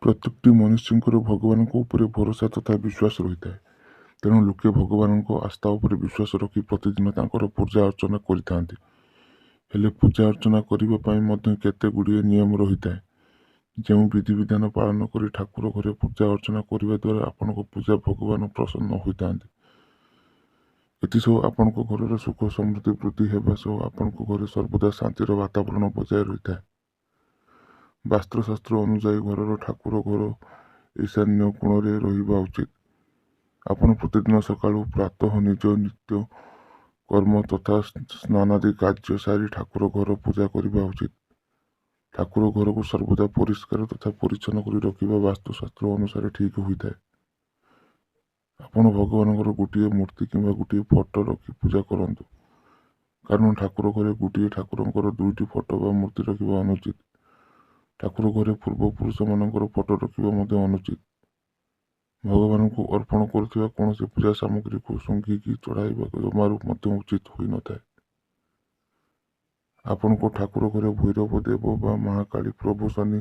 ପ୍ରତ୍ୟେକଟି ମନୁଷ୍ୟଙ୍କର ଭଗବାନଙ୍କ ଉପରେ ଭରସା ତଥା ବିଶ୍ୱାସ ରହିଥାଏ। ତେଣୁ ଲୋକେ ଭଗବାନଙ୍କ ଆସ୍ଥା ଉପରେ ବିଶ୍ୱାସ ରଖି ପ୍ରତିଦିନ ତାଙ୍କର ପୂଜା ଅର୍ଚ୍ଚନା କରିଥାନ୍ତି। ହେଲେ ପୂଜା ଅର୍ଚ୍ଚନା କରିବା ପାଇଁ ମଧ୍ୟ କେତେ ଗୁଡ଼ିଏ ନିୟମ ରହିଥାଏ, ଯେଉଁ ବିଧିବିଧାନ ପାଳନ କରି ଠାକୁର ଘରେ ପୂଜା ଅର୍ଚ୍ଚନା କରିବା ଦ୍ୱାରା ଆପଣଙ୍କ ପୂଜା ଭଗବାନ ପ୍ରସନ୍ନ ହୋଇଥାନ୍ତି। ଏଥିସହ ଆପଣଙ୍କ ଘରର ସୁଖ ସମୃଦ୍ଧି ବୃଦ୍ଧି ହେବା ସହ ଆପଣଙ୍କ ଘରେ ସର୍ବଦା ଶାନ୍ତିର ବାତାବରଣ ବଜାୟ ରହିଥାଏ। ବାସ୍ତୁଶାସ୍ତ୍ର ଅନୁଯାୟୀ ଘରର ଠାକୁର ଘର ଈଶାନ୍ୟ କୋଣରେ ରହିବା ଉଚିତ। ଆପଣ ପ୍ରତିଦିନ ସକାଳୁ ପ୍ରାତଃ ନିଜ ନିତ୍ୟ କର୍ମ ତଥା ସ୍ନାନାଦି କାର୍ଯ୍ୟ ସାରି ଠାକୁର ଘର ପୂଜା କରିବା ଉଚିତ। ଠାକୁର ଘରକୁ ସର୍ବଦା ପରିଷ୍କାର ତଥା ପରିଚ୍ଛନ୍ନ କରି ରଖିବା ବାସ୍ତୁଶାସ୍ତ୍ର ଅନୁସାରେ ଠିକ୍ ହୋଇଥାଏ। ଆପଣ ଭଗବାନଙ୍କର ଗୋଟିଏ ମୂର୍ତ୍ତି କିମ୍ବା ଗୋଟିଏ ଫଟୋ ରଖି ପୂଜା କରନ୍ତୁ, କାରଣ ଠାକୁର ଘରେ ଗୋଟିଏ ଠାକୁରଙ୍କର ଦୁଇଟି ଫଟୋ ବା ମୂର୍ତ୍ତି ରଖିବା ଅନୁଚିତ। ଠାକୁର ଘରେ ପୂର୍ବପୁରୁଷମାନଙ୍କର ଫଟୋ ରଖିବା ମଧ୍ୟ ଅନୁଚିତ। ଭଗବାନଙ୍କୁ ଅର୍ପଣ କରୁଥିବା କୌଣସି ପୂଜା ସାମଗ୍ରୀକୁ ଶୁଙ୍ଘିକି ଚଢ଼ାଇବା ଜମାରୁ ମଧ୍ୟ ଉଚିତ ହୋଇନଥାଏ। ଆପଣଙ୍କ ଠାକୁର ଘରେ ଭୈରବ ଦେବ ବା ମହାକାଳୀ, ପ୍ରଭୁ ଶନି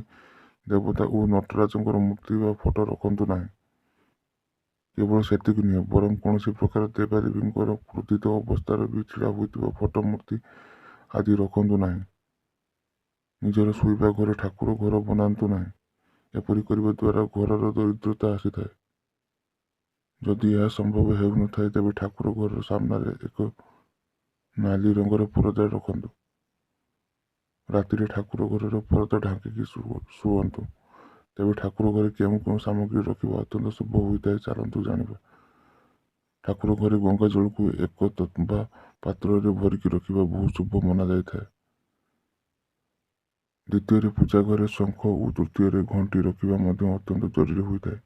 ଦେବତା ଓ ନଟରାଜଙ୍କର ମୂର୍ତ୍ତି ବା ଫଟୋ ରଖନ୍ତୁ ନାହିଁ। କେବଳ ସେତିକି ନୁହେଁ, ବରଂ କୌଣସି ପ୍ରକାର ଦେବାଦେବୀଙ୍କର କ୍ରୋଧିତ ଅବସ୍ଥାରେ ବି ଛିଡ଼ା ହୋଇଥିବା ଫଟୋ, ମୂର୍ତ୍ତି ଆଦି ରଖନ୍ତୁ ନାହିଁ। ନିଜର ଶୋଇବା ଘରେ ଠାକୁର ଘର ବନାନ୍ତୁ ନାହିଁ। ଏପରି କରିବା ଦ୍ୱାରା ଘରର ଦରିଦ୍ରତା ଆସିଥାଏ। ଯଦି ଏହା ସମ୍ଭବ ହେଉନଥାଏ, ତେବେ ଠାକୁର ଘରର ସାମ୍ନାରେ ଏକ ନାଲି ରଙ୍ଗର ପରଦା ରଖନ୍ତୁ। ରାତିରେ ଠାକୁର ଘରର ପରଦା ଢାଙ୍କିକି ଶୁଅନ୍ତୁ। ତେବେ ଠାକୁର ଘରେ କେଉଁ କେଉଁ ସାମଗ୍ରୀ ରଖିବା ଅତ୍ୟନ୍ତ ଶୁଭ ହୋଇଥାଏ, ଚାଲନ୍ତୁ ଜାଣିବା। ଠାକୁର ଘରେ ଗଙ୍ଗା ଜଳକୁ ଏକ ତମ୍ବା ପାତ୍ରରେ ଭରିକି ରଖିବା ବହୁତ ଶୁଭ ମନାଯାଇଥାଏ। ଦ୍ୱିତୀୟରେ ପୂଜା ଘରେ ଶଙ୍ଖ ଓ ତୃତୀୟରେ ଘଣ୍ଟି ରଖିବା ମଧ୍ୟ ଅତ୍ୟନ୍ତ ଜରୁରୀ ହୋଇଥାଏ।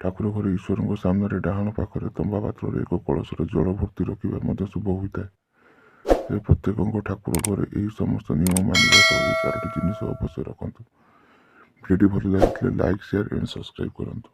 ଠାକୁର ଘରେ ଈଶ୍ୱରଙ୍କ ସାମ୍ନାରେ ଡାହାଣ ପାଖରେ ତମ୍ବା ପାତ୍ରରେ ଏକ କଳସରେ ଜଳ ଭର୍ତ୍ତି ରଖିବା ମଧ୍ୟ ଶୁଭ ହୋଇଥାଏ। ତେବେ ପ୍ରତ୍ୟେକଙ୍କ ଠାକୁର ଘରେ ଏହି ସମସ୍ତ ନିୟମ ମାନିବା ସହ ଏହି ଚାରୋଟି ଜିନିଷ ଅବଶ୍ୟ ରଖନ୍ତୁ। ଭିଡ଼ିଓଟି ଭଲ ଲାଗିଥିଲେ ଲାଇକ୍, ସେୟାର ଆଣ୍ଡ ସବସ୍କ୍ରାଇବ୍ କରନ୍ତୁ।